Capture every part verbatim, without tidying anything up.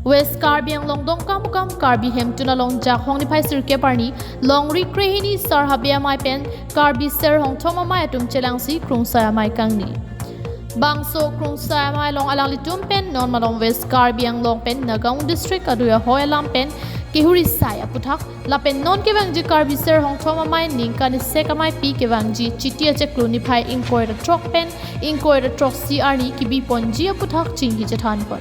West Karbi Anglong Dongkamukam Karbi Hemtun along Jakhong niphai sirkep arni Longri krehini Sar Habe Amei pen Karbi Ser Hongthom Amei atum chelangsi Krungsai Amei kangni. Bangso Krungsai Amei along alanglitum pen non malom West Karbi Anglong pen Nagaon District adui ahoi alam pen kehuri sai aputhak lapen non kevangji Karbi Ser Hongthom Amei ningkan isek ameipi kevangji Chiti achiklo niphai ingkoi ra throk pen ingkoi ra throksi arni kebi ponji aputhak chingki chethan pon.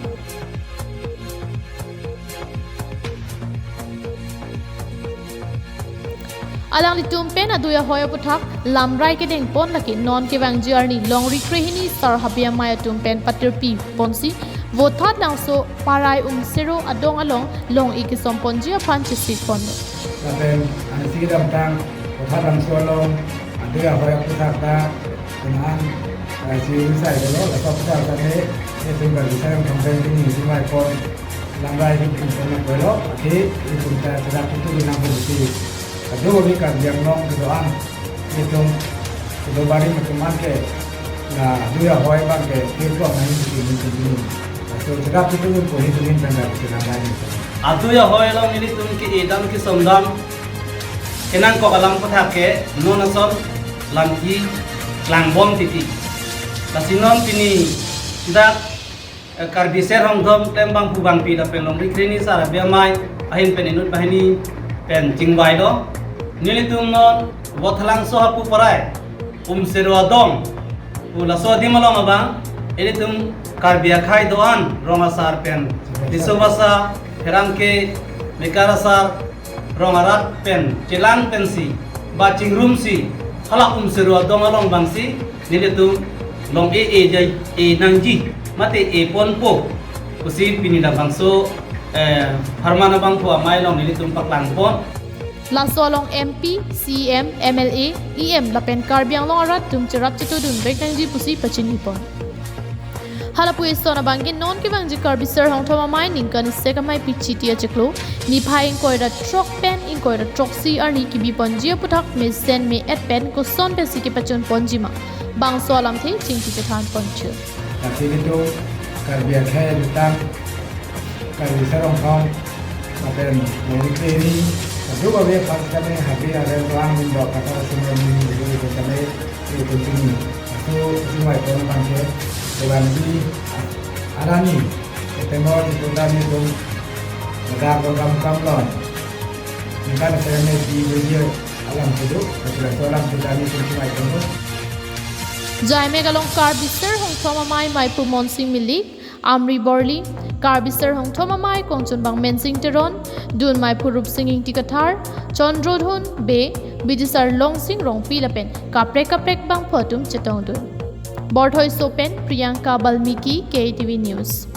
Alanglitum pen adui ahoi aputhak lamrai kedeng pon lake non kevangji arni Longri krehini Sar Habe Amei atum pen patirpi ponsi Vothatlangso Parai Umsero adong along long-e kesom ponji aphan chesik ponlo. Lapen ansi kedamtang Vothatlangso along adui ahoi aputhak ta kenan, eh, si usai dolo, laso aputhak ta ne, ne tum Karbi Ser Hongthom Amei pini isi mai pon lamrai him him pon na polo, ake itum ta chedak tutu nang pon si. Kadokave Karbi Anglong kedo-an, itum kedo barim atum an ke, la adui ahoi abang ke pirpo nang him him him him. So chedak tutu pon him him pen dak si lamrai him. Adui ahoi along nelitum ke-edam kesomdam kenangkok alam aputhak ke non ason lam keklang bom titi. Lasi non pini chedak, eh, Karbi Ser Hongthom klem bangphu bangpi lapen Longri krehini Sar Habe Amei ahin pen inut banghini pen chingvailo. Nelitum non Vothatlangso hapu Parai Umsero adong pu laso adim along abang ilitum Karbi akhei do-an rong asar pen Tisso Basa, Pherangke, Mekar asar, rong arat pen chelang pensi ba chingrumsi hala Umsero adong along abangsi nelitum long-e e jai, e nangji mate e ponpo pusi pini labangso, eh, Harman abangphu amei along nelitum paklang pon. Laso along M P, C E M, M L A, E M lapen Karbi Anglong arat atum cherap chetudun vek nangji pusi pachini pon. Halapu eson abang ke non kevangji Karbi Ser Hongthom Amei ningkan isek ameipi Chiti achiklo niphai ingkoi ra throk pen ingkoi ra throksi arni kebi ponji aputhak mesen me-et pen koson pensi kepachun ponji ma, bangso alamthe chingki chethan ponchot. Lasi nelitum Karbi akhei jutang Karbi Ser Hongthom lapen Longri krehini kadokave aphan kami Habe areng doang min dok kata sumber min dulu itu kami itu sini. Aku sumber itu bangke dewan di arani ketemu di kota ni tum negara program kam lon. Ningkan saya ni di video alam tudu, kata alam tudu ni tum sumber itu. Jaimek along Karbi Ser Hongthom Amei meiphu Monsing Milik, Amri Borli, Karbi Ser Hongthom Amei kongchunbang Mensing Teron, dun meiphu Rupsing Ingti Kathar, Chondrodhon Bey, Bijisar Longsing Rongpi lapen kaprek kaprek bangphu atum chetongdun. Borthoi Sopen, Priyanka Balmiki, K T V News.